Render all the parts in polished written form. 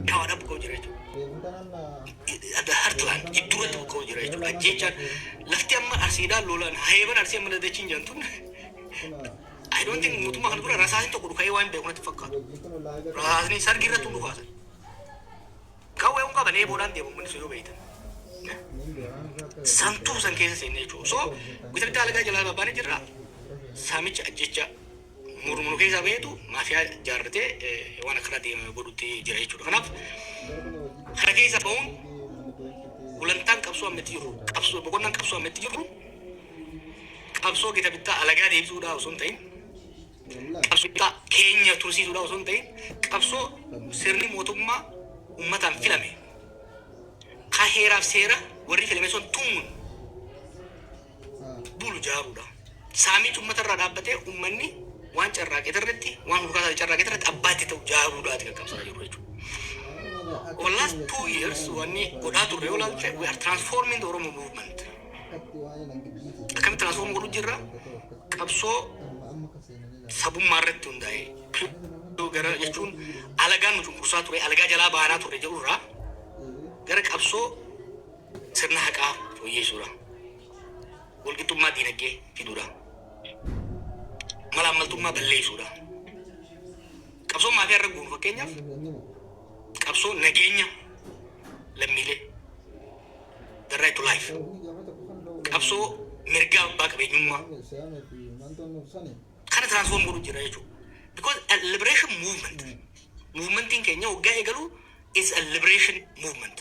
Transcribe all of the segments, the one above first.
Shawaadhaan buqqa'u jira jechuudha. The heartland jidduurratti buqqa'u jira jechuudha. Ajjeechaan lafti amma Arsiidhaan lolaan heeban Arsii amma dadachiin jedhan tun, I don't think mootummaa kana dura rasaasni tokko dhuka'ee waan beeku natti fakkaatu. Rasaasni sargii irratti dhukaasan. Qawwee hun qaban, eeboodhaan deemu manni sun yoo beektan. Santuu san keessa seenne jechuudha. So gita bittaa alagaa jalaa babbaanee jirra. Saamicha, ajjecha murmuru keessaa beetu maafiyaa jaarratee waan akkana deema godhutti jira jechuudha. Kanaaf kana keessa bahuun gulantaan qabsoo ammatti jirru, qabsoo boqonnaan qabsoo ammatti jirru, qabsoo gita bittaa alagaa deebisuudhaa osoo hin ta'in, qabsoo bittaa keenya tursiisuudhaa osoo hin ta'in, qabsoo sirni mootummaa uummataan filame ka heeraaf seera warri filame sun tumuun bulu jaaruudha. Saamichi uummata irraa dhaabbatee uummanni waan carraaqee irratti, waan hurkaasaa carraaqee irratti abbaa itti ta'u jaaruudhaati kan qabsaa jiru jechuudha. Over the last 2 years wanni godhaa turre yoo ilaalte, we are transforming the Oromo movement. Akkamitti transform godhu jirra? Qabsoo sabummaa irratti hundaa'e gara jechuun alagaan nu cunqursaa ture, alagaa jalaa baanaa ture jedhurraa gara qabsoo sirna haqaa fooyyeessuudha. Walqixxummaa diinagdee fiduudha. Malaammaltummaa balleessuudha. Qabsoo maafiyaa irra guunu, fakkeenyaaf qabsoo nageenya lammiilee, the right to life, qabsoo mirga abbaa qabeenyummaa kana transform godhu jira jechuudha. Because a liberation movement, movementiin keenya waggaa eegalu is a liberation movement.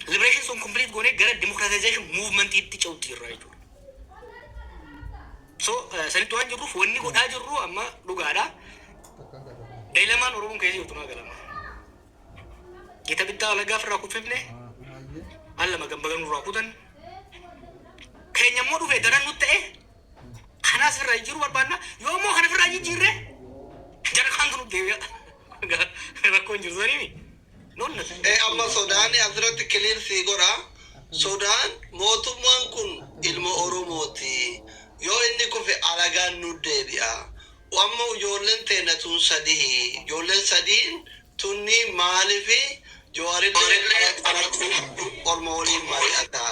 Liberation sun complete goonee gara democratization movementiitti ce'utti jirra jechuudha. So sanitti waan jirruuf wanni godhaa jirru amma dhugaadha. Dilemmaan Oromoon keessa jirtu naa galama. Gita bittaa alagaa ofirraa kuffifne, al lama gambagan nurraa kutan. Keenya immoo dhufee daran nutti ta'e, kanaas irraa jijjiiruu barbaanna. Yoo immoo kana irraa jijjiirre jara kaantu nutti deebi'a. Rakkoon jiru saniimi. Nonna. Amma sodaan asirratti clear sii godha. Sodaan mootummaan kun ilma Oromooti. Yoo inni kufe alagaan nu deebi'a. Amma ijoolleen teenya tun sadii. Ijoolleen sadiin tunni maalifi Jawaarillee orma waliin mari'ata?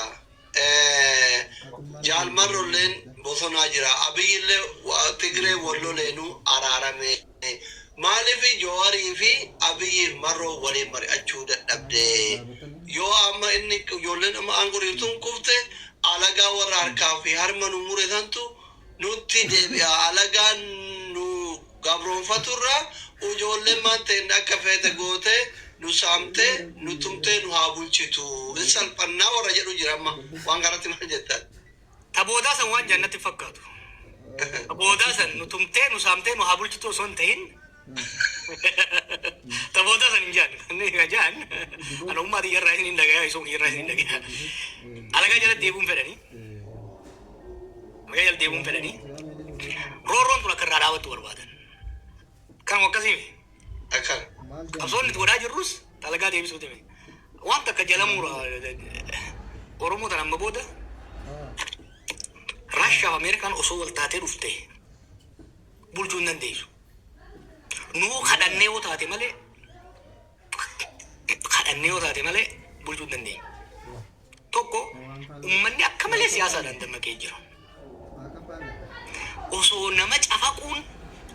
Jaalmarrolleen bosonaa jira. Abiyyillee Tigree walloleenuu araarame. Maaliif Jawaarii fi Abiyyiif Marroo waliin mari'achuu dadhabde? Yoo amma inni ijoolleen amma aangoo tun kufte, alagaa warra harkaa fi harma nu mure santu nutti deebi'a. Alagaan nu gabroonfaturra ijoolleen maan ta'in akka feete goote nu saamte, nu tumtee, nu haa bulchitu. In salphannaa warra jedhu jira amma. Waan kanatti maal jettan? Taboodaa san waan jannatti fakkaatu. Taboodaa san nu tumtee, nu saamtee, nu haa bulchitu osoo hin ta'in, taboodaa san hin jaan. Inni kan jaan ana ummaa xiyyarraa isin hin dhagayaa, isoo kiyyarraa isin hin dhagayaa. Alagaa jala deebi'uun fedhanii. Alagaa jala deebi'uun fedhanii. Roorroon tun akka irraa dhaabbattu barbaadan. Kanuma akkasii. Akkana. Qabsoon nuti godhaa jirrus alagaa deebisuuti miti. Waan takka jalamuura Oromoo tan amma booda Raashiyaa fi Ameerikaan osoo wal taatee dhufte bulchuu hin dandeessu. Nuu kadhannee yoo taate malee, kadhannee yoo taate malee bulchuu hin dandeenyu. Tokko, uummanni akka malee siyaasaadhaan dammaqee jira. Osoo nama cafaquun,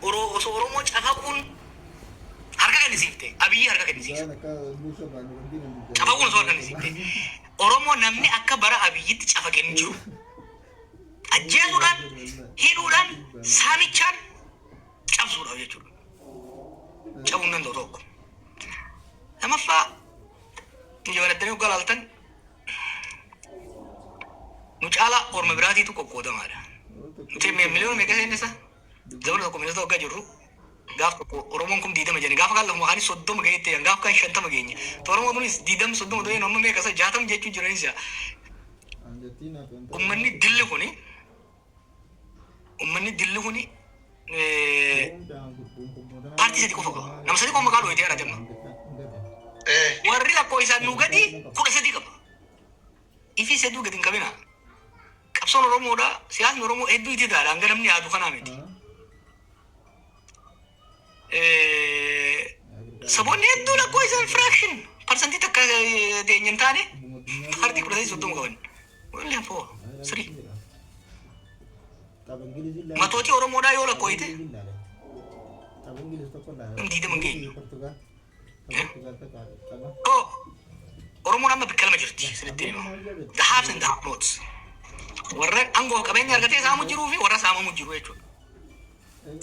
osoo Oromoo cafaquun harka kennisiifte, Abiyyi harka kennisiisa. Cafaquun osoo harka kennisiifte. Oromoo namni akka bara Abiyyitti cafaqe hin jiru. Ajjeesuudhaan, hidhuudhaan, saamichaan cabsuudhaaf jechuudha. Cabuu hin danda'u tokko. Lamaffaa, jabalatanii hoggaa laaltan nu caalaa orma biraatiitu qoqqoodamaadha. Nuti miliyoona meeqa seennisa? Zamana tokko miliyoona waggaa jirru gaaf tokko Oromoon kun 20 jedhani, gaafa kaan lafuma kaanis 30 gaheetti jedhan, gaafa kaan 50 geenye. Oromoon kunis 20 30 ta'ee amma meeqa isa 60 jechuu jiranis. Uummanni dilli kuni paartii sadi qofa qaba. Nama sadi qofa maqaa dhooyitee haadha amma. Warri lakkoo isaan nuu gadi 13 qaba. Ifis hedduu gadi hin qabina. Qabsoon Oromoodha. Siyaasni Oromoo hedduu itti taadha. Hanga namni yaadu kanaa miti. Saboonni hedduu lakkoo isaan fraction parsantii 1 teenya hin taane paartii 13 30 qaban. Only four, three. Matootii Oromoodhaa yoo lakkooyite 20 hin geenyu. So Oromoon amma bakka lama jirti, isinitti hima. The haves and the have nots. Warra aangoo qabeenya argatee saamu jiruu fi warra saamamu jiru jechuudha.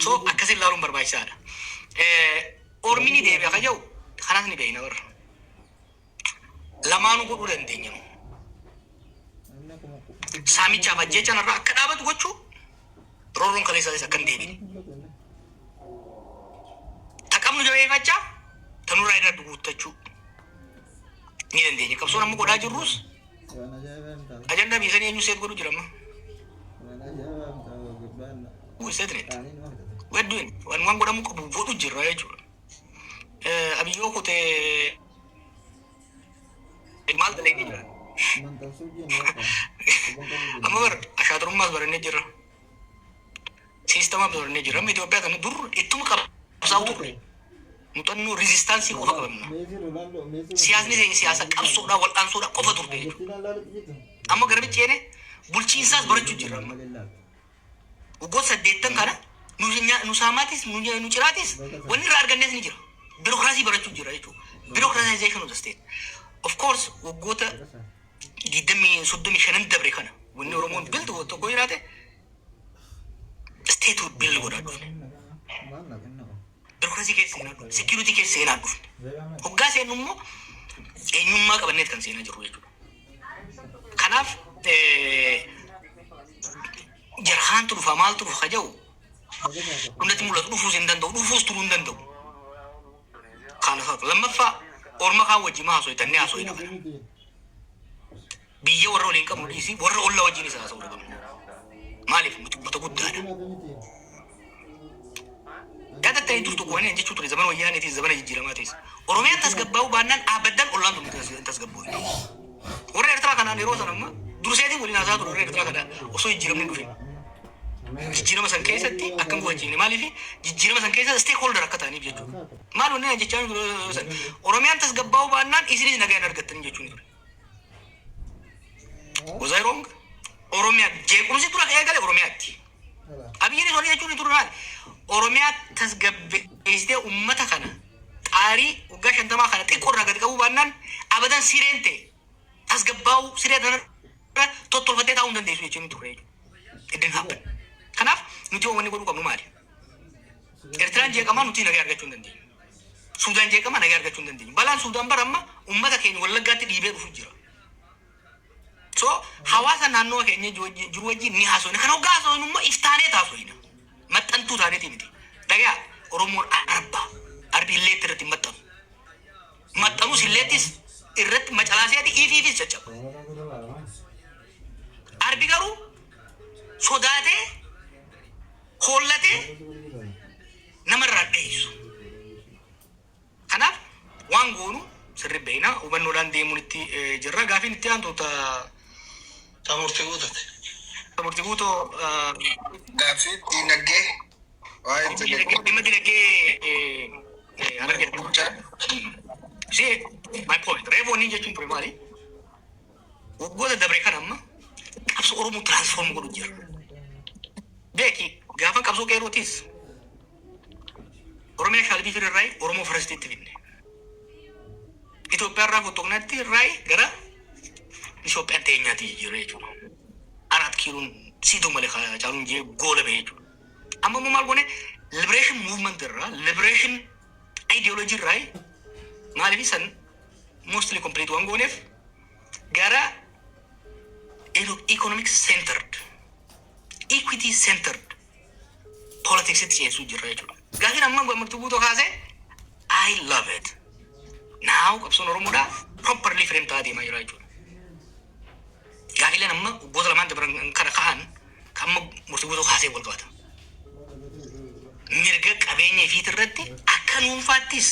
So akkasiin ilaaluun barbaachisaadha. Ormi ni deebi'a ka jedhu kanas ni beekna warra. Lamaanuu godhuu dandeenya nu. Saamichaaf ajjeechaan irraa akka dhaabatu gochuu, roorroon kaleessaatis akka hin deebine. Ta qabnu jabeeffachaa ta nurraa irra guuttachuu ni dandeenya. Qabsoon amma godhaa jirrus ajandaa biyya sanii eenyu set godhu jira amma? Who is setting it? We are doing waan godhamuu qabu godhu jirra jechuudha. Abiyyoo kutee maal dalagee jira? Amma bar ashaaturummaas barannee jirra. Siistamaas barannee jirra. Amma Itoophiyaa kana dur ittuma qabsaa'u turre. Muuxannoo resistance qofa qabna. Siyaasni keenya siyaasa qabsoodhaa, wal'aansoodhaa qofa turte jechuudha. Amma gara bicheene bulchiinsaas barachuu jirra amma. Waggoota 80 kana nu saamaatis nu ciraatis wanni irraa argannees ni jira. Biirokiraasii barachuu jira jechuudha. Bureaucratization of the state. Of course, waggoota 20, 35 dabre kana wanni Oromoon build tokko jiraate state build godhaa dhufne. Biirokiraasii keessa seenaa dhufne. Security keessa seenaa dhufne. Hoggaa seennu immoo eenyummaa qabanneet kan seenaa jirru jechuudha. Kanaaf jarhaantu dhufa, maaltu dhufa ka jedhu hundatti mul'atu, dhufuus hin danda'u, dhufuus turuu hin danda'u. Kana lammaffaa, orma kaan wajjin maa haasofitannee haasofina kana. Biyya warra waliin qabnu dhiisii warra ollaa wajjin isa haasa'uu qabna. Maaliif? Nuti uummata guddaadha. Yaadattanii turtu kuwanii jechuu ture zamana wayyaaniitis zamana jijjiiramaatis. Oromiyaan tasgabbaa'uu baannaan dhaabbaddaan ollaan tun hin tasgabboofne. Warra Eertiraa kanaan yeroo sana amma durseetiin waliin haasaa ture. Warra Eertiraa kana osoo jijjiiramni hin dhufin. Jijjiirama san keessatti akka hin gufachiifne, maaliif, jijjiirama san keessa stakeholder akka ta'aniif jechuudha. Maal wanni ani jechaa ture san? Oromiyaan tasgabbaa'uu baannaan isinis nagaa hin argattanii jechuun ture. Was I wrong? Oromiyaa jeequmsi dura eegale Oromiyaatti. Abiyyiin wanni jechuun ture maali? Oromiyaa tasgabbeessitee uummata kana xaarii waggaa 50 kana xiqqoo irraa gadi qabuu baannaan abadan sireen ta'e tasgabbaa'uu, siree kanarra tottolfattee taa'uu hin dandeessu jechuun ture jechuudha. It didn't happen. Kanaaf nuti wanni godhuu qabnu maali? Eertiraan jeeqamaa nuti nagaa argachuu hin dandeenyu. Suudaan jeeqamaa nagaa argachuu hin dandeenyu. Balaan Suudaan bara amma uummata keenya Wallaggaatti dhiibee dhufu jira. So hawaasa naannoo keenya jiru wajjin ni haasofna. Kan hoggaa haasofnu immoo iftaanee haasofna. Maxxantuu taaneeti miti. Dhagaa, Oromoon arba. Arbi illeetti irratti hin maxxanu. Maxxanus illeettis irratti macalaaseeti ifiifis caccaba. Arbi garuu sodaatee hoollatee namarraa dheessu. Kanaaf waan goonu sirri beekna, hubannoodhaan deemuun itti jirra. Gaafiin itti aantu ta Ta murtii guutate. Murtii guutoo. Gaaffii diinagdee waa'ee Dhimma dinagdee Harargee. See, my point. Reefu wanni jechuun ture maali? Waggoota dabre kan amma qabsoo Oromoo transform godhu jira. Beeki, gaafa qabsoo qeerrootis Oromiyaa shaalbii ture irraa Oromoo firstiitti fidne. Itoophiyaa irraa fotoognaatti irraa gara Itoophiyaan teenyaatti jijjiirre jechuudha. Araat Kiiloon siituu malee caaluun jee goola ba'e jechuudha. Amma immoo maal goone? Liberation movement irraa, liberation ideology irraa, maaliif, san mostly complete waan gooneef gara economic centered, equity centered politics itti ceesuu jirra jechuudha. Gaafiin amma Gammachuu Guutuu kaasee, I love it. Now qabsoon Oromoodhaa properly frame ta'aa deemaa jira jechuudha. Gaafiileen amma waggoota lamaan dabran kana ka'an kan amma Murtii Guutuu kaasee wal qabata. Mirga qabeenya ifiit irratti akka dhuunfaattis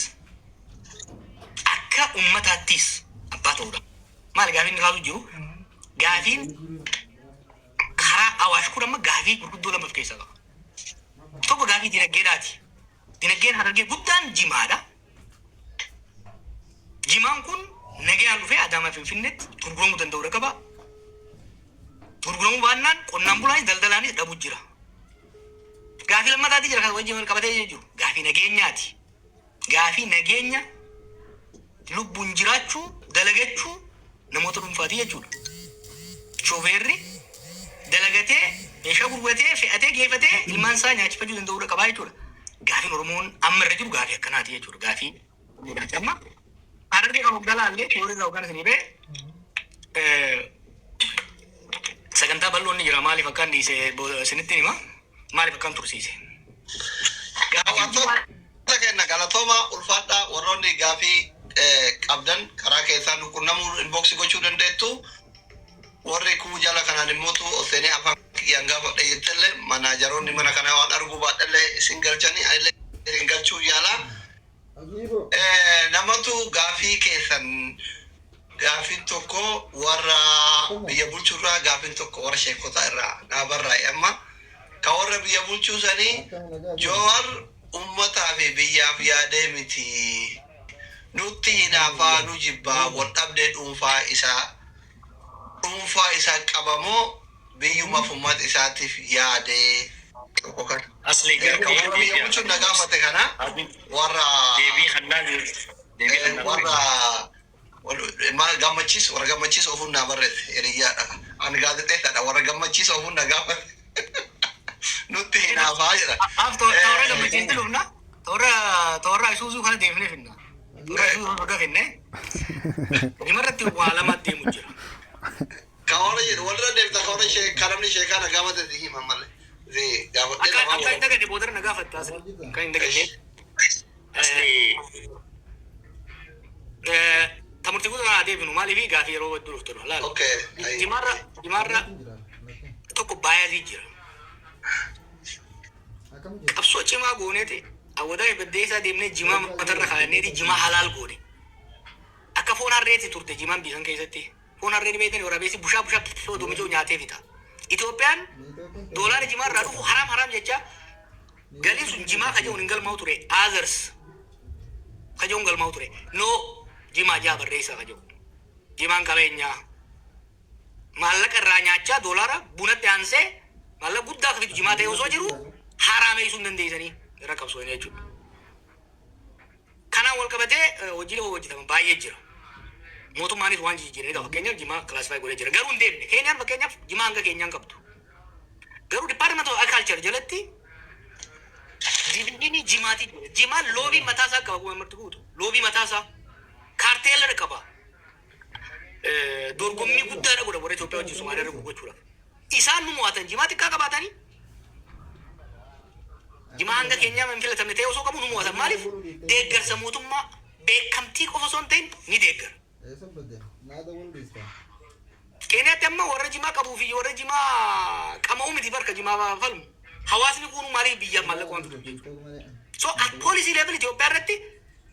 akka ummataattis abbaa ta'uudha. Maali gaafiin inni kaasu jiru? Gaafiin karaa Awaash kun amma gaafii gurguddoo lama of keessaa qaba. Tokko gaafii dinagdeedhaati. Dinagdeen Harargee guddaan jimaadha. Jimaan kun nagayaan dhufee Adaamaa Finfinneetti gurguramuu danda'uudha qaba. Gurguramuu baannaan qonnaan bulaanis daldalaanis dhabu jira. Gaafii lammataati jira kan wajjin wal qabatee jiru. Gaafii nageenyaati. Gaafii nageenya lubbuun jiraachuu, dalagachuu namoota dhuunfaati jechuudha. Shofeerri dalagatee, meeshaa gurguratee, fe'atee, geeffatee ilmaan isaa nyaachifachuu danda'uudha qabaa jechuudha. Gaafiin Oromoon amma irra jiru gaafii akkanaati jechuudha. Gaafii amma Harargee kan hoggaa laallee theory irraa hoggaan isinii ba'e, sagantaa bal'oon ni jira. Maaliif akkaan dhiise isinitti hima, maaliif akkaan tursiise. Daawwattoota keenya, galatooma, ulfaadhaa. Warroonni gaafii qabdan karaa keessaa nu qunnamuu, inbox gochuu dandeettu. Warri kuu jala kanaan immootu ol seenee afaan kiyyaan gaafadhe jettellee, manaajaroonni mana kanaa waan arguu baadhellee isin galchanii, anillee isin galchuu yaala. Namatu gaafii keessan, gaafiin tokko warra biyya bulchurraa, gaafiin tokko warra sheekotaa irraa naa barraa'e. Amma ka warra biyya bulchuu sanii, Joowar ummataa fi biyyaaf yaadee miti, nutti hinaafaa, nu jibbaa, wal dhabdee dhuunfaa isaa qabamoo biyyumaaf ummata isaatiif yaadee? Tokko kana. Asli Ka warra biyya bulchuun na gaafate kana warra deebii kannaa deebii kannaa. Warra maal Gammachiis, warra Gammachiis ofuun naa barreesse, hiriyyaadha. Ani gaazexeessaadha. Warra Gammachiis ofuun na gaafate, nutti hinaafaa jedha. Af toora Gammachiisti dhufna. Toora Isuuzuu kana deemnee finna. Toora Isuuzuu kana finne. Jimarratti waa lama deemu jira. Ka warra jedhu walirra deemta. Ka warra ka namni sheekaa na gaafate si hima malee. Si gaafadhee Akka lamaan akka hin wal. daganne boodara na gaafatta asli. Akka hin daganne. Asli. Tamurtii guutuu kana deebinu, maaliif gaafii yeroo hedduu dhuftu laala. Okay. Jimaarra tokko bias jira. Qabsoo cimaa gooneeti Awwadaa Baddeessaa deemnee jimaa matarra kaa'anneeti jimaa halaal goone. Akka foon harreeti turte jimaan biyya san keessatti. Foon harree ni beektan, waraabessi bushaa bushaa oduu mijuu nyaatee fixa. Itoophiyaan doolaara jimaa irraa dhufu haraam haraam jecha, galiin sun jimaa ka jedhuun hin galmaa'u ture. Others ka jedhuun galmaa'u ture. No, jimaa jaa barreessaa ka jedhu. Jimaan qabeenyaa. Maallaqa irraa nyaachaa doolaara bunatti aansee maallaqa guddaa akka fidu jimaa ta'e osoo jiru, haraameessuu hin dandeessanii irra qabsoofne jechuudha. Kanaan wal qabatee hojiilee hojjetaman baay'ee jira. Mootummaanis waan jijjiiranii qaba. Fakkeenyaaf, jimaa classify godhee jira. Garuu hin deemne. Keeniyaan fakkeenyaaf jimaa hanga keenyaan qabdu. Garuu Department of Agriculture jalatti division jimaati jira. Jimaan lobby mataasaa qaba, akkuma marti guutu. Lobby mataasaa. Cartel qaba. Dorgommii guddaadha godha warra Itoophiyaa wajjin Somaaliyaa irra gurgurachuudhaaf. Isaan nu mo'atan, jimaa xiqqaa qabaatanii, jimaa hanga keenyaa hin filatamne ta'e osoo qabu nu mo'atan. Maaliif? Deeggarsa mootummaa, beekamtii qofa osoo hin ta'in ni deeggara. Keeniyaatti amma warra jimaa qabuu fi warra jimaa qama'uu miti barka jimaa falmu. Hawaasni kun maaliif biyyaaf maallaqa waan fiduuf jechuudha. So at policy level Itoophiyaa irratti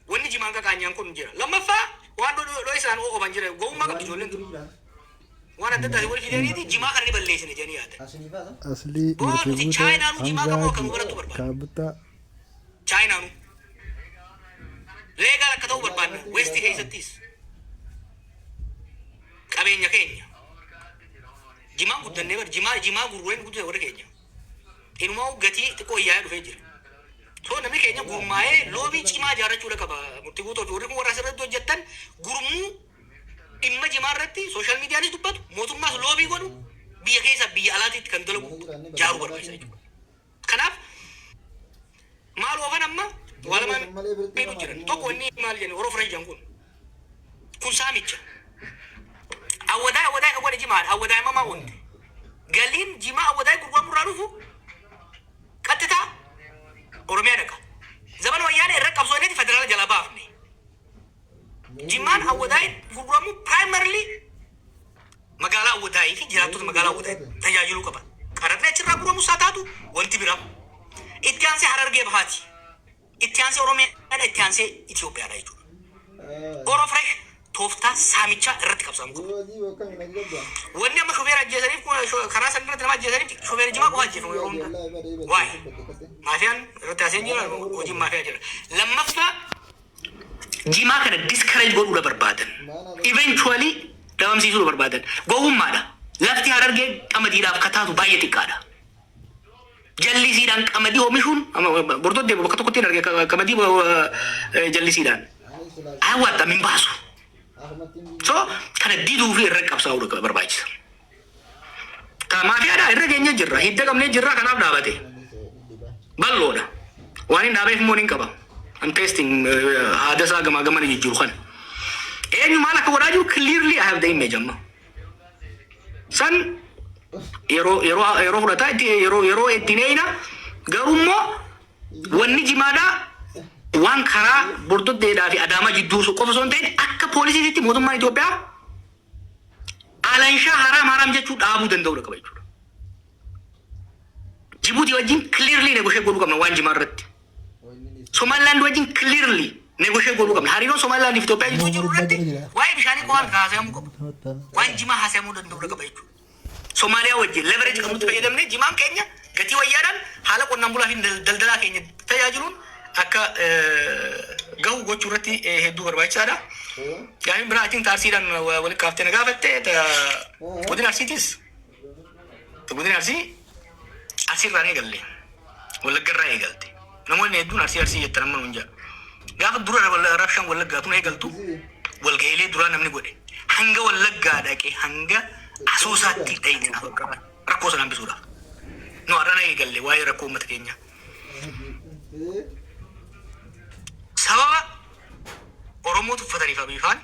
wanni jimaan qaqaanyaan kun jira. Lammaffaa, waan dhodhoo isaan oo'oban jira. Gowwummaa qabdi ijoolleen tun. Waan adda addaa wal fidaniiti jimaa kana ni balleessine jedhanii yaadan. Aslii Boo murtii nuti guutoo Chaayinaanuu jimaa Hamzaa qabu akka nu Haji barattu barbaada. Kaabuttaa. Chaayinaanuu. Legal akka ta'u barbaadna. West keessattis. Qabeenya keenya. Jimaan guddannee bar jimaa gurgureen guddate warri keenya. Inumaa gatii xiqqoo yaa'ee dhufee jira. So namni keenya gurmaa'ee lobby cimaa ijaarrachuudha qaba. Murtii guutuu fi warri kun warra asirratti hojjettan, gurmuu dhimma jimaa irratti social medianis dubbatu, mootummaas lobby godhu, biyya keessa biyya alaatiitti kan dalagu ijaaruu barbaachisa jechuudha. Kanaaf maal oofan amma waa lama miidhuu jiran. Tokko, inni maal jenni Orof Rayyan kun saamicha. Awwadaa kan godhe jimaadha. Awwadaa imamaa wanti. Galiin jimaa Awwadaa gurguramu irraa dhufu qaxxitaa Oromiyaa dhaqa. Zaman Wayyaanee irra qabsoo inni federaala jalaa baafne. Jimaan Awwadaa gurguramu primarily magaalaa Awwadaayii fi jiraattota magaalaa Awwadaayii tajaajiluu qaba. Qaraxni achirraa gurguramu isaa taatu wanti biraa. Itti aansee Harargee Bahaati. Itti aansee Oromiyaadha. Itti aansee Itoophiyaadha jechuudha. Oro Fresh tooftaa saamichaa irratti qabsaa'amuu qaba. Wanni amma shofeera ajjeesaniif kun, karaa san irratti nama ajjeesaniif, shofeera jimaa qofa ajjeefamu yeroo hunda. Waa'ee maafiyaan irratti haaseen jira, hojiin maafiyaa jira. Lammaffaa, Jimaa kana discourage godhuudha barbaadan. Eventually dhabamsiisuudha barbaadan. Gowwummaadha. Lafti Harargee qamadiidhaaf kataatu baay'ee xiqqaadha. Jallisiidhaan qamadii oomishuun bordoddee bakka tokkotti hin arge qamadii jallisiidhaan. Hawaattam hin baasu. So kana diduu fi irra qabsaa'uu barbaachisa. Maafiyaadhaa irra geenye jirra. Hidda qabnee jirra, kanaaf dhaabate. Bal'oodha. Waan hin dhaabeef immoo ni qaba. I'm testing haada isaa gamaa gamana jijjiiru kana. Eenyu maal akka godhaa jiru clearly I have the image amma. San yeroo fudhataa itti yeroo ittiin eeyina. Garuu immoo wanni jimaadhaa waan karaa Bordoddeedhaa fi Adaamaa jidduu qofa osoo hin ta'in, akka poolisiitti mootummaan Itoophiyaa alanshaa haraam haraam jechuu dhaabuu danda'udha qaba jechuudha. Jibuutii wajjin clearly negotiate godhuu qabna waan jimaa irratti. Somaliland wajjin clearly negotiate godhuu qabna. Hariiroon Somaliland fi Itoophiyaa jidduu jiru irratti waa'ee bishaanii qofaan haasa'amuu qabu. Waan jimaa haasa'amuu danda'udha qaba jechuudha. Somaaliyaa wajjin leverage qabnutti fayyadamnee jimaan keenya gatii wayyaadhaan haala qonnaan bulaa fi daldalaa keenya tajaajiluun akka gahu gochuu irratti hedduu barbaachisaadha. Gaafiin biraa achiin taarsiidhaan walitti kaaftee na gaafatte. Godina Arsiitis, godina Arsii, Arsiirraan eegalle, Wallaggarraa eegalte. Namoonni hedduun Arsii Arsii jettan amma nuun jedha. Gaafa dura rabshaan Wallaggaa tun eegaltu, walga'iilee duraa namni godhe hanga Wallaggaa dhaqe, hanga Asoosaatti dhayine rakkoo sana hambisuudhaaf. Nu har'ana eegalle waa'ee rakkoo uummata keenyaa. Sababa Oromoo tuffataniif abiifaan,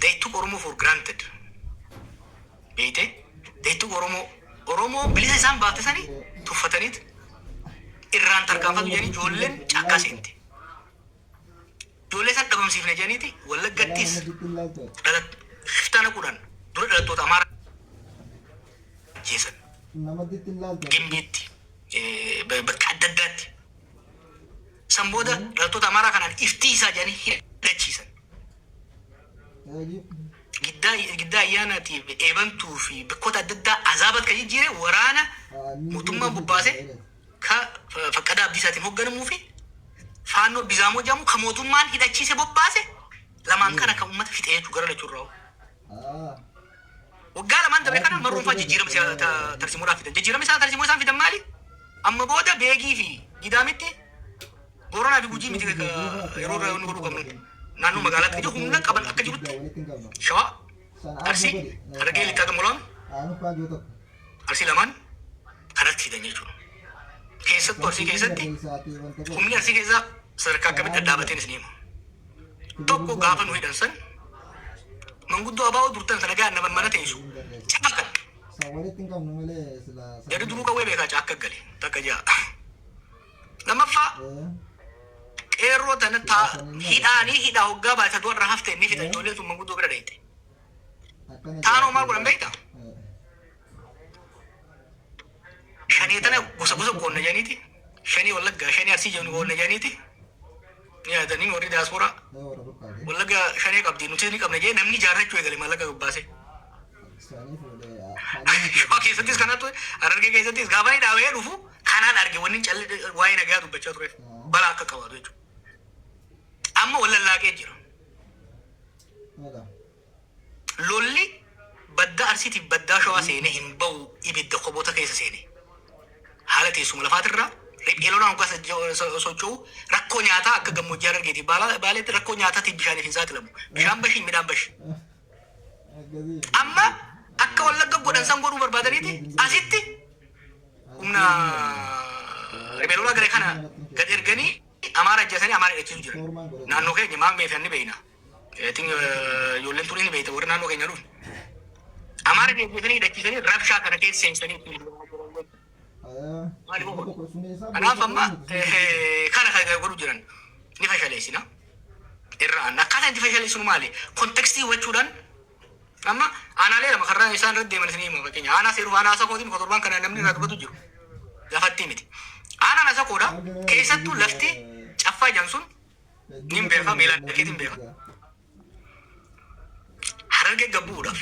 they took Oromoo for granted. Beeyte, they took Oromoo, Oromoo bilisa isaan baafte sanii tuffataniit irraan tarkaanfatu jedhanii ijoolleen caakkaa seente. Ijoollee isaan dhabamsiifne jedhaniiti Wallaggattis shiftaa naquudhaan dura dhalattoota Amaaraa ajjeesan. Gimbiitti, bakka adda addaatti. San booda dhalattoota Amaaraa kanaan iftiisaa jedhanii hidhachiisan. Giddaa Ayyaanaatiif, Eebantuu fi bakkoota adda addaa azaabat kan jijjiire waraana mootummaan bobbaase ka Faqqadaa Abdiisaatiin hoogganamuu fi Faannoo Bizaamoo jedhamu ka mootummaan hidhachiise bobbaase lamaan kana kan uummata fixee jechuu gara lachuurraa. Waggaa 2n dabre kana marruunfaa jijjiirama tarsiimoodhaaf fidan. Jijjiirama isaa tarsiimoo isaan fidan maali? Amma booda Beegii fi Gidaamitti, Booranaa fi Gujii miti yeroo irraa inni godhuu qabnu, naannoo magaalaatti jiru humna qaban akka jirutti Shawaa, Arsii, Harargee Lixaa Gamolaan, Arsii lamaan kanatti fidan jechuudha. Keessattuu Arsii keessatti humni Arsii keessaa sadarkaa akkamitti dhadhaabateen isin hima. Tokko, gaafa nu hidhan san manguddoo abaa'oo durtan sana gahan nama mana teessu cafaqan. Jarri duruu qawwee beekaa caakka gale takka ja'a. Lammaffaa, qeerroo tana taa hidhaanii hidhaa hoggaa baate du'arra hafte ni fidan, ijoolleen sun manguddoo bira dheeyte. Taanoo maal godhan beektaa? Shanee tana gosa gosa qoonna jedhaniiti. Shanii Wallaggaa, shanii Arsii jedhu qoonna jedhaniiti. Ni yaadanii warri daasporaa. Wallagga shanee qabdi, nuti ni qabna jedhee namni jaarrachuu eegale maallaqa gabbaasee. Shawaa keessattis kanatu, Harargee keessattis gaafa inni dhaabee dhufu kanaan arge. Wanni calli waa'ee nagaa dubbachaa tureef balaa akka qabaatu jechuudha. Amma wal lallaaqee jira. Lolli baddaa Arsiitiif baddaa Shawaa seenee hin bahu, ibidda koboota keessa seene. Haala teessuma lafaatirraa riphee lolaan hoggaa socho'u rakkoo nyaataa akka gammoojjii Harargeetiif Baaleetti rakkoo nyaataatiif bishaaniif hin saaxilamu. Bishaan bashi, midhaan bashi. Amma akka Wallagga godhan san godhuu barbaadaniiti asitti humna riphee lolaa gale kana gad erganii Amaara ajjeesanii Amaara hidhachiisu jiran. Naannoo keenya maal meeshaan ni beekna. Ijoolleen turii ni beekta, warri naannoo keenya dhufu. Amaara ajjeesanii hidhachiisanii rabshaa kana keessa seensanii ittiin deemaa jiran jechuudha. Maali boqotu? Kanaaf amma kana kan godhu jiran ni fashaleessina. Irra aanna. Akkaataa itti fashaleessinu maali? Context hubachuudhaan amma aanaalee lama karraa isaan irra deeman isin hima fakkeenya. Aanaa seeruu, aanaa Asakootiin ka torbaan kana namni irraa dubbatu jiru. Lafatti miti. Aanaan Asakoodha. Keessattuu lafti Caffaa jedhan sun nin beeka, miilaan dhaqeetiin beeka. Harargee gabbuudhaaf,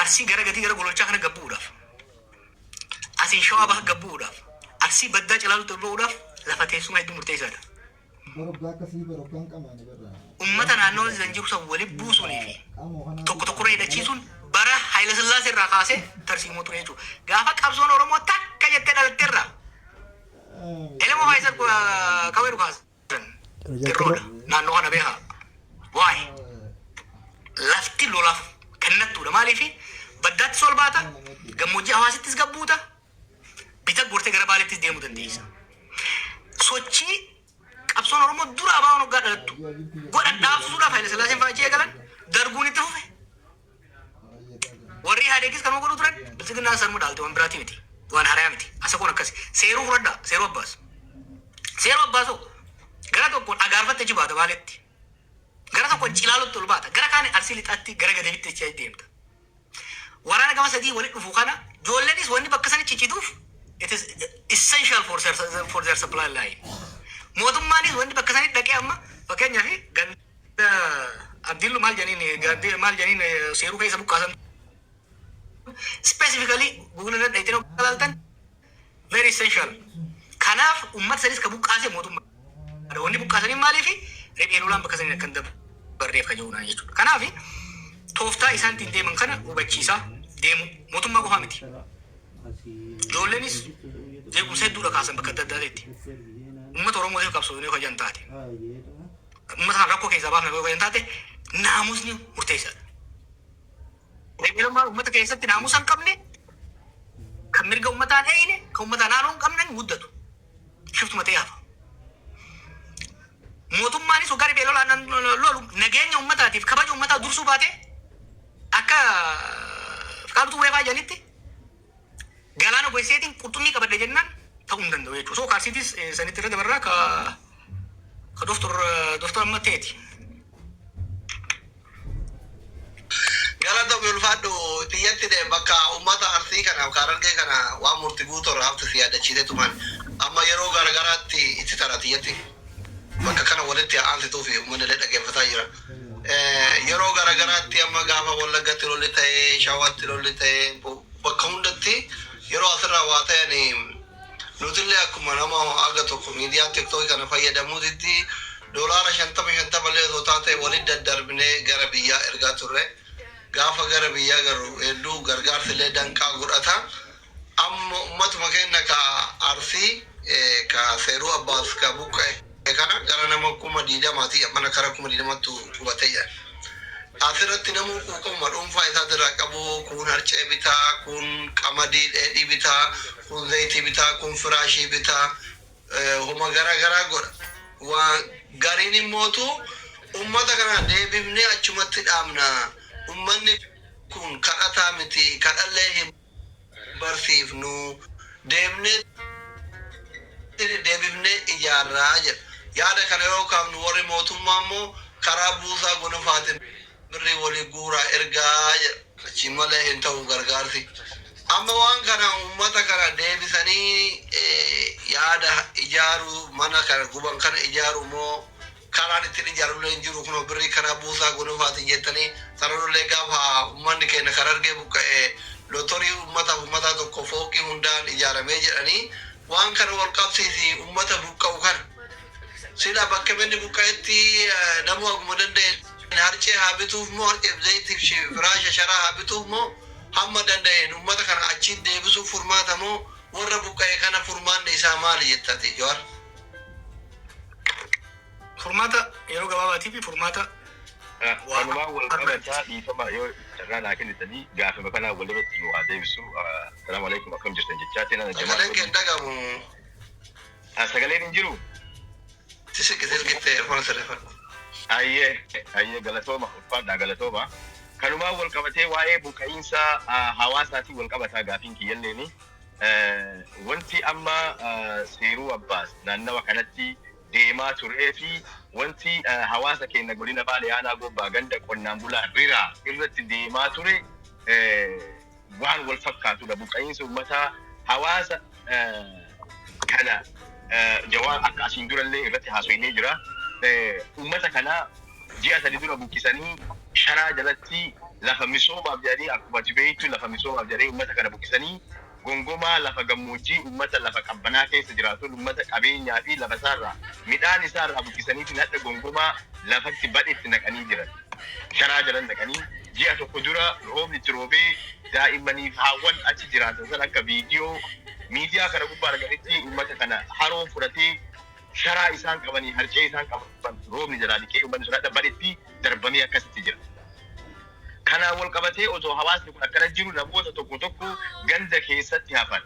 Arsii gara gatii gara Gololchaa kana gabbuudhaaf, asiin Shawaa Baha gabbuudhaaf, Arsii baddaa Cilaalutti ol ba'uudhaaf lafa teessuma hedduu murteessaadha. Ummata naannoo san jiru san walitti buusuunii fi tokko tokkorra hidhachiisuun bara Haayila Sillaasee irraa kaasee tarsiimoo ture jechuudha. Gaafa qabsoon Oromoo takka jettee dhalatteerraa Elemoo Faayisar qawwee dhukaasan qirroodha. Naannoo kana beekaa. Waa'ee lafti lolaaf kennattuudha. Maaliif baddaattis ol baata, gammoojjii hawaasittis gabbuuta, bita gortee gara Baaleettis deemuu dandeessa. Sochii qabsoon Oromoo dura ABO'n hoggaa dhalattu godhan dhaabsisuudhaaf Haayila Sillaaseen fa'aa achi eegalan, Darguun itti fufe. Warri Ihaadeegis kanuma godhuu turan, Biltsiginnaan sanuma dhaalte, waan biraatii miti. Waan harayaa miti. Asakoon akkasi. Seeruu fudhadhaa. Seeruu Abbaas. Seeruu Abbaasoo gara tokkoon Agaarfatti achi baata Baaletti. Gara tokkoon Cilaalotti ol baata. Gara kaan Arsii Lixaatti gara Gadabitti achi deemta. Waraana gama sadii walitti dhufu kana ijoolleenis wanni bakka sani ciccituuf it is essential for their supply line. Mootummaanis wanni bakka sani dhaqee, amma fakkeenyaaf ganda Abdiillu maal jedhaniin, gandee maal jedhaniin, Seeruu keessa buqqaasan, specifically Google irra dhayitee ilaaltan, very essential. Kanaaf uummata sanis ka buqqaase mootummaa. Wanni buqqaasanii maaliifi riphee lolaan bakka sanii akka hin dabarreef ka jiruudha jechuudha. Kanaaf tooftaa isaan ittiin deeman kana hubachiisaa deemu mootummaa qofaa miti. Ijoolleenis jeequmsa hedduudha kaasan bakka adda addaatti. Uummata Oromootiif qabsoo yoo kajan taate, uummata kana rakkoo keessaa baafna yoo kajan taate, naamusni murteessaadha. Riphee lolaa uummata keessatti naamusa hin qabne, kan mirga uummataan eeyine, kan uummataan haaloo hin qabne hin guddatu. Shiftuma ta'ee hafa. Mootummaanis hoggaa riphee lolaan lolu nageenya uummataatiif kabaja uummataa dursuu baate, akka Fiqaadutu weefaa jedhanitti galaana goseetiin qurxummii qabadhe jennaan ta'uu hin danda'u jechuudha. So kaarsiitis sanitti irra dabarraa ka doftor amma ta'eeti. Galata ulfaadhu. Xiyyatti de bakka uummata Arsii kana Harargee kana waan murti guutuu irraa hafte si yaadachiise tuman amma yeroo garagaraatti itti tara xiyyatti bakka kana walitti aansituu fi uummanni illee dhaggeeffataa jira. Yeroo garagaraatti amma gaafa Wallaggatti lolli ta'ee, Shawaatti lolli ta'ee, bakka hundatti yeroo asirraa waa ta'an, nutillee akkuma nama aga tokko miidiyaa TikTokii kana fayyadamuutitti $50 50 illee osoo taate walitti daddarbinee gara biyyaa ergaa turre. Gaafa gara biyyaa garuu hedduu gargaarsi illee danqaa godhata. Amma ummatuma keenya ka Arsii, ka Seeruu Abbaas ka buqqa'e kana gara nama 20,000ti, mana kara 20,000ttu qubatee jira. Asirratti namuu quuqamuma dhuunfaa isaatirraa qabu, kun harcee bitaa, kun qamadii dheedhii bitaa, kun zayitii bitaa, kun firaashii bitaa, homa gara garaa godha. Waa gariin immootu ummata kana deebifnee achumatti dhaabna. Ummanni kun kadhataa miti, kadhallee hin barsiifnu, deemnee deebifnee ijaarraa jedha. Yaada kana yoo kaafnu warri mootummaa immoo karaa buusaa gonofaatiin birrii walii guuraa ergaa jedha. Achi malee hin ta'u gargaarsi. Amma waan kana uummata kana deebisanii yaada ijaaruu, mana kana guban kana ijaaru moo karaan ittiin ijaarullee hin jiru, kunoo birrii karaa buusaa gonofaatiin jettanii sararullee gaafa uummanni keenya kan argee buqqa'e lotorii uummataaf uummataa tokko fooqii hundaan ijaaramee jedhanii, waan kana wal qabsiisi. Uummata buqqa'u kana sila bakka inni buqqa'etti namuu haguma danda'e harcee haa bituuf moo, harceef zayitiif firaasha sharaa haa bituuf moo, hamma danda'een uummata kana achiin deebisuuf furmaata moo, warra buqqa'e kana furmaanni isaa maali jettati, Jawaar? Furmaata yeroo gabaabaatii fi furmaata Kanumaan wal qabataa, dhiifama yoo carraa naa kennitanii, gaafima kanaa walirratti nu haa deebisu. Salaamu alaikum, akkam jirtan jechaatiin ana Jamaal. Sagaleen kee hin dhagamu. Sagaleen hin jiru. Tisiqi silkitti earphone sirreeffadhu. Ayyee ayyee, galatooma, ulfaadhaa, galatooma. Kanumaan wal qabatee waa'ee buqqa'iinsa hawaasaatiin wal qabataa gaafiin kiyyalleeni. Wanti amma Seeruu Abbaas naannawa kanatti deemaa turee fi wanti hawaasa keenya godina Baalee aanaa Gobbaa ganda qonnaan bulaa Riraa irratti deemaa ture waan wal fakkaatudha. Buqqa'iinsa uummataa hawaasa kana Jawaar akka asiin durallee irratti haasofnee jira. Uummata kana ji'a 3 dura buqqisanii sharaa jalatti lafa misoomaaf jedhanii, akkuma ati beektu, lafa misoomaaf jedhanii uummata kana buqqisanii. Gongomaa lafa gammoojjii, uummata lafa qabbanaa keessa jiraatu, uummata qabeenyaa fi lafa isaarraa, midhaan isaarraa buqqisaniitiin hadha Gongomaa lafatti badhetti naqanii jiran. Sharaa jalan naqanii, ji'a tokko dura roobni itti roobee daa'immaniif haawwan achi jiraatan san akka viidiyoo miidiyaa kana gubbaa arganitti uummata kana haroon fudhatee, sharaa isaan qabanii, harcee isaan qaban roobni jalaa dhiqee, uummanni sun hadha badhetti darbamee akkasitti jira. Kanaan wal qabatee, otoo hawaasni kun akkana jiru, namoota tokko tokko ganda keessatti hafan,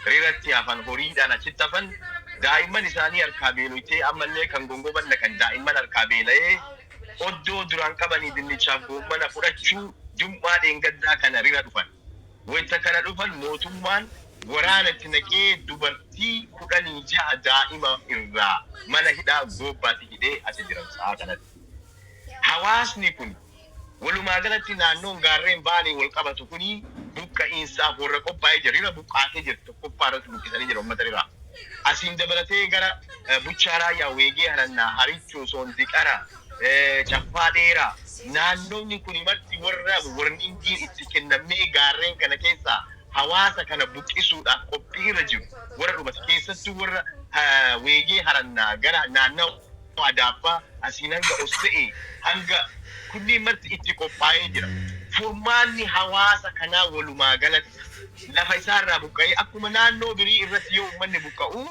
riratti hafan, horiidhaan achitti hafan, daa'imman isaanii harkaa beeloytee, ammallee kan gongoban naqan daa'imman harkaa beela'ee, oddoo duraan qabanii dinnichaaf goommana fudhachuu jum'aa dheengaddaa kana rira dhufan. Wayita kana dhufan mootummaan waraana itti naqee, dubartii 16 daa'ima irraa mana hidhaa Goobbaatti hidhee achi jiran sa'aa kanatti. Hawaasni kun walumaa galatti naannoon gaarreen Baalee wal qabatu kuni buqqa'iinsaaf warra qophaa'ee jira. Rira buqqaatee jira. Tokkoffaa irratti buqqisanii jira uummata riraa. Asiin dabalatee gara Buchaa Raayyaa, Weegee Harannaa, Harichoo, Soondiqara, Caffaa Dheeraa, naannoonni kuni marti warra warningiin itti kennamee gaarreen kana keessaa hawaasa kana buqqisuudhaaf qophii irra jiru warra dhumate, keessattuu warra Weegee Harannaa gara naannawa Adaabbaa asiin hanga Osse'ee hanga kunniin marti itti qophaa'ee jira. Furmaanni hawaasa kanaa walumaa galatti lafa isaarraa buqqa'ee, akkuma naannoo birii irratti yoo uummanni buqqa'u,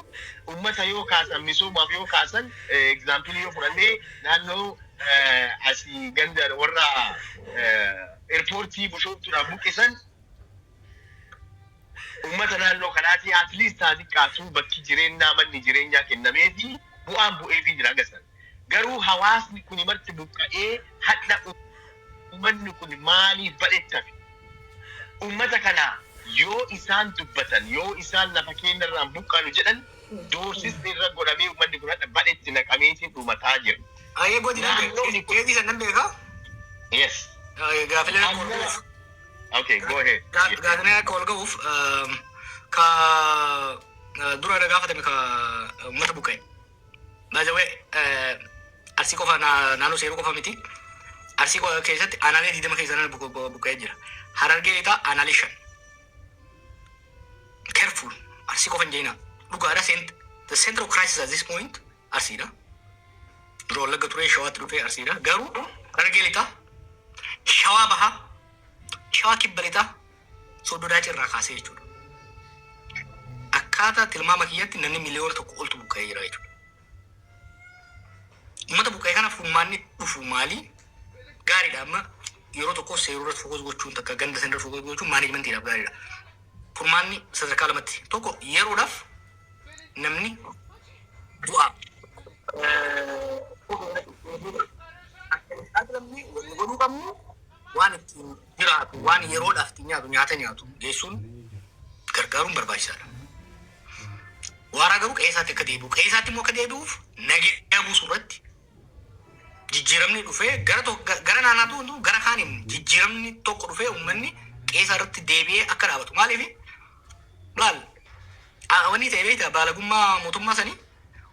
uummata yoo kaasan, misoomaaf yoo kaasan, example yoo fudhannee, naannoo asii ganda warra eerpoortii Bushooftuudhaan buqqisan, uummata naannoo kanaatii at least haa xiqqaatu bakki jireenyaa, manni jireenyaa kennameefi, bu'aan bu'eefii jira hanga sana. Garuu hawaasni kuni marti buqqa'ee hadha uummanni kun maaliif badhetti hafe? Uummata kana yoo isaan dubbatan, yoo isaan lafa keenyarraan buqqaanu jedhan, doorsisni irra godhamee uummanni kun hadha badhetti naqameetiin dhumataa jira. Ayyee godina Naannoonni kun keetii san nan beekaa. Yes. Gaafilee akka ol ga'uuf. Okay, go ahead. Gaafilee akka ol ga'uuf, ka dura irra gaafatame, ka uummata buqqa'e. By the way, Arsii qofa, naannoo Seeruu qofa miti. Arsii keessatti aanaalee 20 keessa namni buqqa'ee jira. Harargee Lixaa aanaalee shan. Careful. Arsii qofa hin jeenaa. Dhugaadha, the center of crisis at this point Arsiidha. Dura Wallagga turee, Shawaatti dhufee Arsiidha. Garuu Harargee Lixaa, Shawaa Bahaa, Shawaa Kibba Lixaa, Sooddodaa irraa kaasee jechuudha. Akkaataa tilmaama kiyyatti namni 1 miliyoona oltu buqqa'ee jira jechuudha. Uummata buqqa'ee kana furmaanni dhufu maali? Gaariidha, amma yeroo tokko Seeruu irratti focus gochuun, takka ganda sana irratti focus gochuun managementiidhaaf gaariidha. Furmaanni sadarkaa lamatti. Tokko, yeroodhaaf namni du'a. Namni wanni godhuu qabnu, waan ittiin jiraatu, waan yeroodhaaf ittiin nyaatu, nyaata nyaatu geessuun gargaaruun barbaachisaadha. Waaraa garuu qe'ee isaatti akka deebi'u, qe'ee isaatti immoo akka deebi'uuf nageenya buusuu irratti jijjiiramni dhufee gara tokko gara naannaatu hunduu gara kaaniin jijjiiramni tokko dhufee uummanni qe'ee isaa irratti deebi'ee akka dhaabatu. Maaliif laal, wanni ta'e beektaa, baalagummaa mootummaa sanii,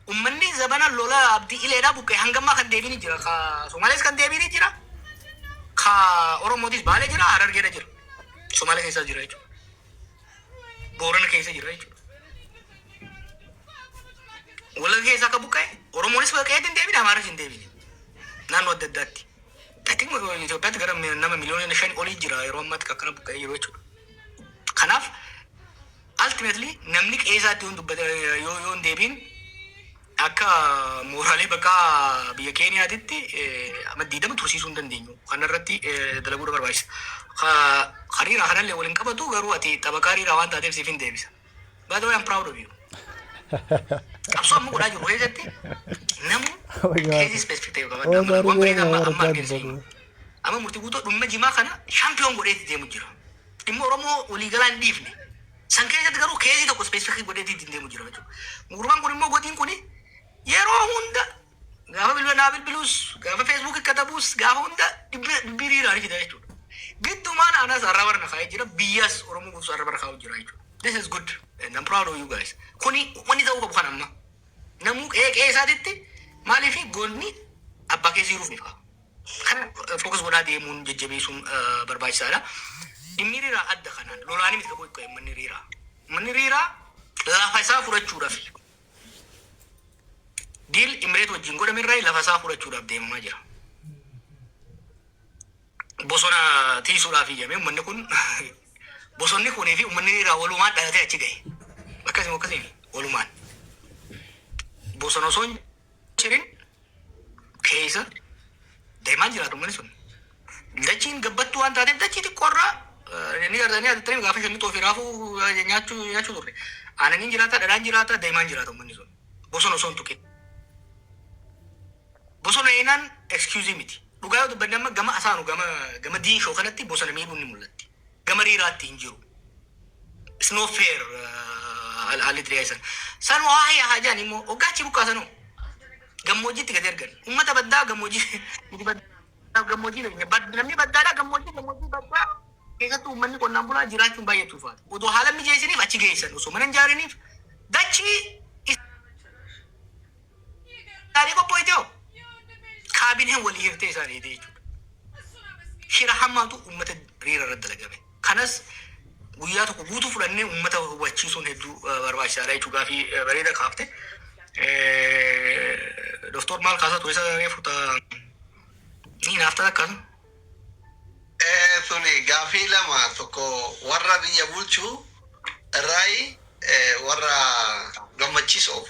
uummanni zabana lola Abdii Ileedhaa buqqee hangammaa kan deebiin jira. Ka Somaalees kan deebiin jira. Ka Oromootis Baalee jira, Harargeedha jira. Somaalee keessa jira jechuudha. Boorana keessa jira jechuudha. Wallagga keessa akka buqqa'e Oromoonis buqqa'eetti hin deebine, Amaaras hin deebine. Naannoo adda addaatti. I think Itoophiyaatti gara nama 5 miliyoona olii jira yeroo ammaatti kan akkana buqqa'ee jiru jechuudha. Kanaaf ultimately namni qe'ee isaatti yoo dubbate, yoo hin deebiin, akka mooraalee bakka biyya Keeniyaatitti amma 20 tursiisuu hin dandeenyu. Kana irratti dalaguudha barbaachisa. Hariiraa kanallee waliin qabatu, garuu ati xabaqaa hariiraa waan taateef siif hin deebisa. By the way, I'm proud of you. Qabsoo amma godhaa jiru keessatti namu case specific ta'e qabadha. Amma waan bareedaa amma argisiisu. Amma Murtii Guutuu dhimma jimaa kana champion godheetti deemu jira. Dhimma Oromoo waliigalaa hin dhiifne. San keessatti garuu case tokko specific godheetti ittiin deemu jira jechuudha. Gurbaan kun immoo, godin kun, yeroo hunda gaafa bilbila naa bilbilus, gaafa Facebookii katabuus, gaafa hunda dubbii hiriiraan fida jechuudha. Giddumaan anas arraba irra kaa'ee jira, biyyas Oromoo guutuu arraba irra kaa'u jira jechuudha. This is good and I'm proud of you guys. Kuni wanni ta'uu qabu kan amma. Namuu qe'ee qe'ee isaatitti, maaliif goonni abbaa keessa jiruuf ni fa'a. Kana focus godhaa deemuun jajjabeessuun barbaachisaadha. Dhimmi hiriiraa adda kanaan lolaanii miti qabu manni hiriiraa. Uummanni Riiraa lafa isaa fudhachuudhaaf, deal Imireet wajjin godhame irraa lafa isaa fudhachuudhaaf deemamaa jira. Bosona tiisuudhaaf iyyame. Uummanni kun, bosonni kunii fi uummanni Riiraa walumaan dhalatee achi gahe. Akkasuma akkasii walumaan. Bosona osoo hin cirin keessa deemaa jiraatu uummanni sun. Dachiin gabbattuu waan taateef dachii xiqqoorraa ni gartanii asitti gaafa shallixoo fi raafuu nyaachuu turre. Aananiin jiraata, dhadhaan jiraata, deemaan jiraata uummanni sun. Bosona osoo hin tuqin. Bosona eenaan excuse miti. Dhugaa yoo dubbanne, amma gama asaanu gama Diinshoo kanatti bosona miidhuun ni mul'atti. Gama Riiraatti hin jiru. It's no fair haalli itti dhiyeessan. San waa haa jedhan immoo hoggaa achi buqqaasanoo gammoojjiitti gadi ergan. Uummata baddaa gammoojjii, gammoojjii namni baddaadhaa, gammoojjii baddaa keessattuu uummanni qonnaan bulaa jiraachuun baay'ee ulfaata. Odoo haala mijeessiniif achi geessan, osoo mana hin ijaariniif dachii isaanii qopho'ite hoo kaabineen walii hirtee isaaniiti jechuudha. Shira hamaatu uummata Riira irratti dalagame. Kanas guyyaa tokko guutuu fudhannee uummata hubachiisuun hedduu barbaachisaadha jechuu. Gaafii bareeda kaafte. Doktor maal kaasaa ture isa reefu ni naaftaa akkasu? Suni gaafii lama, tokko warra biyya bulchuu irraayi, warra gammachiisuuf,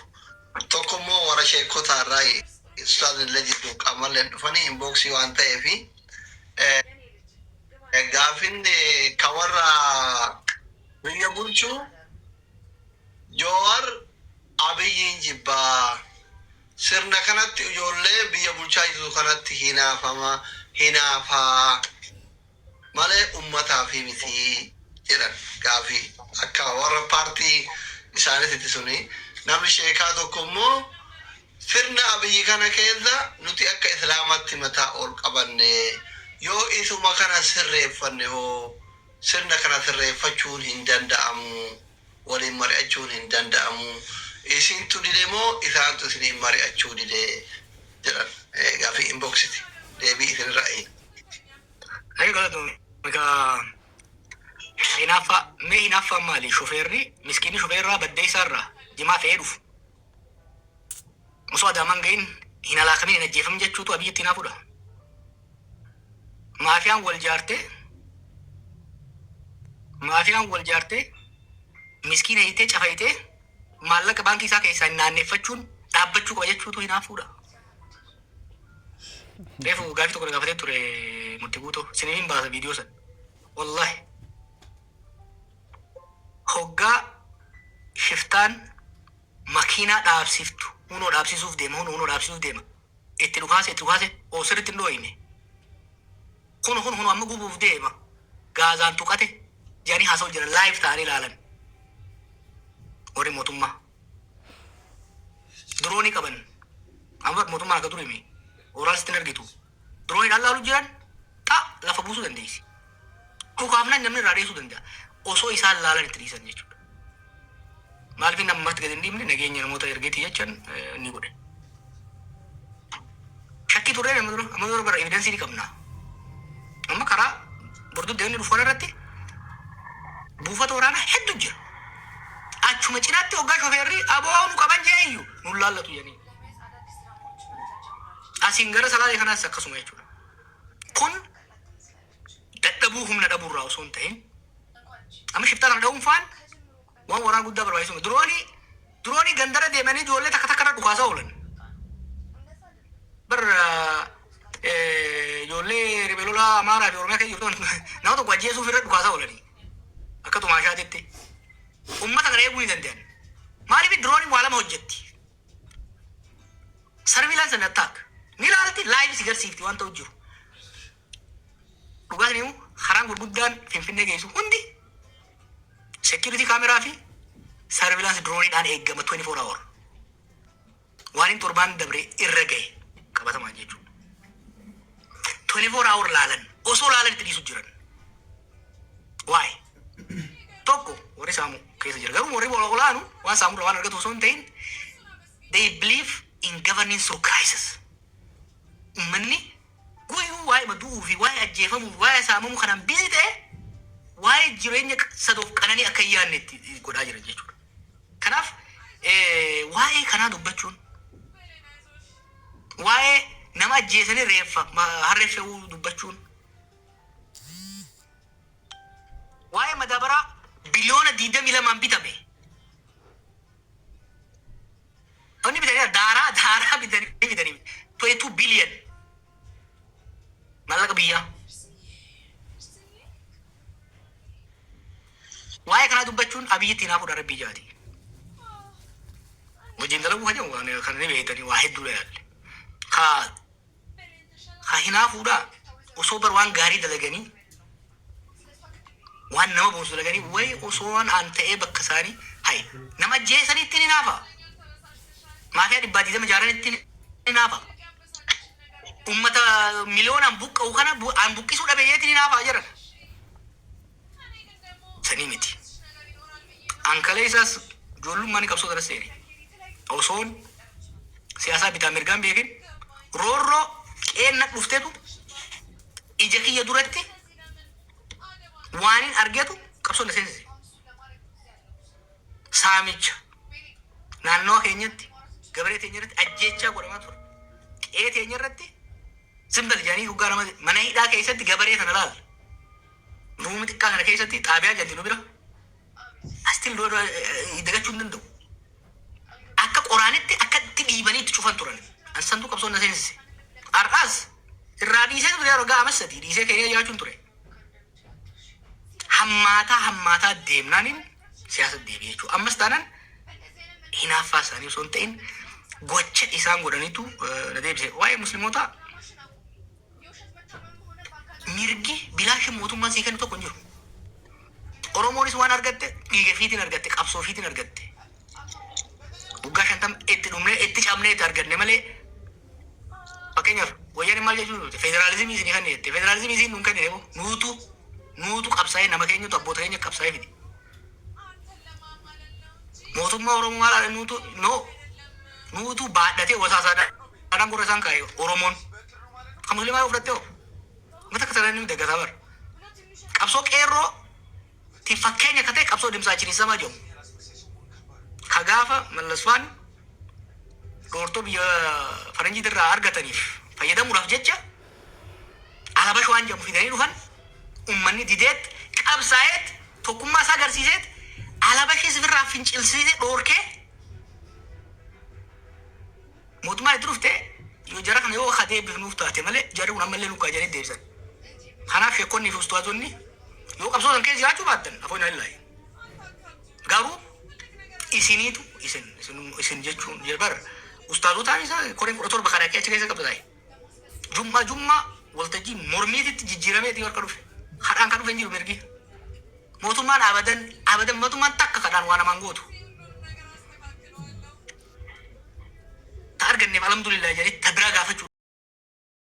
tokko immoo warra sheekota irraayi. Ustaazni illee jidduu qaamalleen dhufanii inbox waan ta'eefi gaafin ka warra biyya bulchuu, Joowar Abiyyiin jibbaa, sirna kanatti, ijoollee biyya bulchaa jirtu kanatti hinaafama, hinaafaa malee ummataaf miti jedhan. Gaafii akka warra paartii isaaniitti suni. Namni sheekaa tokko immoo sirna Abiyyi kana keessa nuti akka Islaamatti mataa ol qabanne, yoo isuma kana sirreeffanne hoo? Sirna kana sirreeffachuun hin danda'amu, waliin mari'achuun hin danda'amu, isintu dide moo isaantu isiniin mari'achuu dide jedhan. Gaafii inboxiti, deebii isinirraa eega. Ayi, galatoomii. Egaa hinaaffaa, mee hinaaffaan maali? Shofeerri miskiinni shofeerraa Baddeessaarraa jimaa fe'ee dhufu. Osoo Adaamaan gahin hin alaakamin, hin ajjeefamin jechuutu Abiyyitti hinaafudha. Maafiyaan wal jaartee miskiina hiitee cafayitee maallaqa baankii isaa keessaa hin naanneeffachuun dhaabbachuu qaba jechuutu hinaafuudha. Reefu gaafii tokko na gaafatee ture murtii guutuu. Siniin hin baasa viidiyoo san. Wallahi. Hoggaa shiftaan makiinaa dhaabsiftu, hunoo dhaabsisuuf deema, hunoo dhaabsisuuf deema. Itti dhukaase, itti dhukaase, oo sirriitti hin dhooyne. Kun kun kun amma gubuuf deema. Gaazaan tuqate jedhanii haasa'u jiran, live ta'anii ilaalan. Warri mootummaa. Diroonii qaban. Amma mootummaan akka durii Oraal sitti hin argitu. Dirooniidhaan laalu jiran, xa lafa buusuu dandeessi. Dhukaafnaan namni irraa dheessuu danda'a. Osoo isaan laalan itti dhiisan jechuudha. Maaliif inni ammatti gadi hin dhiibne? Nageenya namoota ergeetii jechan ni godhe. Shakkii turre amma dura, amma dura bara evidence ni qabna. Amma karaa Bordoddee inni dhufu irratti buufata waraanaa hedduu jira. Achuma cinaatti hoggaa shofeerri aboo nu qaban jee iyyuu nun laallatu jedhanii. Asiin gara Salaalee kanaas akkasuma jechuudha. Kun dadhabuu, humna dhabuurraa osoo hin ta'in, amma shiftaa kana dha'uun faan waan waraana guddaa barbaachisu. Diroonii gandara deemanii ijoollee takka takka irra dhukaasaa oolan. Bar ijoollee riphee lolaa Amaaraa fi Oromiyaa keessa jirtu nama tokko ajjeesuuf irra dhukaasaa oolanii. Akka xumaashaatitti. Uummata kana eeguu ni danda'an. Maaliif? Dirooniin waa lama hojjetti. Surveillance and attack. Ni ilaalti, live si garsiifti waan ta'u jiru. Dhugaan himu, karaan gurguddaan Finfinnee geessu hundi security kaameraa fi surveillance drooniidhaan eegama 24 hour. Waan hin torbaan dabre irra gahe qabatamaan jechuudha. 24 hour laalan, osoo laalan itti dhiisu jiran. Waa'ee tokko warri saamu keessa jira. Garuu warri olaanu waan saamurra waan argatu osoo hin ta'in, they believe in governing through crisis. Uummanni guyyuu waa'ee du'uu fi waa'ee ajjeefamuu fi waa'ee saamamuu kanaan busy ta'e waa'ee jireenya sadoof qananii akka hin yaadne itti godhaa jiran jechuudha. Kanaaf waa'ee kanaa dubbachuun, waa'ee nama ajjeesanii reeffa harree fe'uu dubbachuun, waa'ee madaabaraa biliyoona 22n bitame, inni bitanii daaraa daaraa bitanii 22 billion maallaqa biyyaa. Waa'ee kanaa dubbachuun Abiyyitti hinaafuudha rabbii jaati. Wajjin dalaguu kan jedhamu kan ni beektanii waa hedduudha yaalle. Ka hinaafuudha osoo bar waan gaarii dalaganii, waan nama boonsu dalaganii, wayi osoo waan an ta'ee bakka isaanii hayi nama ajjeesanitti ni hinaafa. Maafiyaa 120 ijaaranitti ni hinaafa. Ummata miliyoonaan buqqa'u kana an buqqisuu dhabe jeetti ni hinaafaa jiran. Sanii miti. An kalee isaas ijoollummaan qabsoo kana seene. Osoon siyaasaa bitaa mirgaan beekin, roorroo qeenna dhuftetu ija kiyya duratti waanin argetu qabsoo na seensise. Saamicha naannawa keenyatti gabaree teenya irratti ajjeechaa godhamaa ture. Qe'ee teenya irratti simbal jedhanii hoggaa nama mana hidhaa keessatti gabaree tana laal. Ruumii xiqqaa kana keessatti xaabiyaa jalti nu bira. Astiin dagachuu hin danda'u. Akka qoraanitti akka itti dhiibanii itti cufan turan. Ansantu qabsoon na seensise. Har'aas irraa dhiisee ture, yeroo ga'a 3 dhiisee keenya jiraachuun ture. Hammaataa hammaataa deemnaaniin siyaasa deebi'ee jechuudha. Ammas taanaan hinaaffaa isaanii osoo hin ta'in gocha isaan godhanitu na deebise. Waa'ee musliimotaa, mirgi bilaashin mootummaan sii kennu tokko hin jiru. Oromoonis waan argatte dhiiga fiitiin argatte, qabsoo fiitiin argatte. Waggaa 50 itti dhumnee, itti cabnee itti arganne malee, fakkeenyaaf wayyaaneen maal jechuu turte? Federaalizimii isinii kenne jette. Federaalizimii isiin nuun kennine moo nuutu qabsaa'ee, nama keenyatu, abboota keenya qabsaa'ee fide. Mootummaa Oromoo maal nuutu no nuutu baadhatee wasaasaadhaan gurra isaan kaa'e Oromoon. Kan musliimaa yoo fudhatte hoo? Mata akka sanaan inni dagataa bara. Qabsoo qeerroo ti fakkeenya akka ta'e qabsoo dimsaachin isamaa jedhamu. Ka gaafa Mallasfaan dhoortoo biyya faranjii irraa argataniif fayyadamuudhaaf jecha Alabash waan jedhamu fidanii dhufan, ummanni dideet qabsaa'eet tokkummaa isaa agarsiiseet Alabashis ofirraa fincilsiisee dhoorkee mootummaan itti dhufte, yoo jara kana yoo akka deebifnuuf taate malee jarri kun ammallee lukkaa jedhanii deebisan. Kanaaf sheekonni fi ustaazonni yoo qabsoo san keessa jiraachuu baattan afoo hin illaahi. Garuu isiniitu isin jechuun bar ustaazotaan isaa koreen 17 kan dhaqee achi keessa qabsaa'e. Jum'aa jum'aa waltajjii mormiititti jijjiirameeti harka dhufe. Kadhaan kan dhufe hin jiru mirgi. Mootummaan abadan abadan mootummaan takka kadhaan waa namaan gootu. Ta arganneef alhamdulillah jedhanii ta biraa gaafachuu.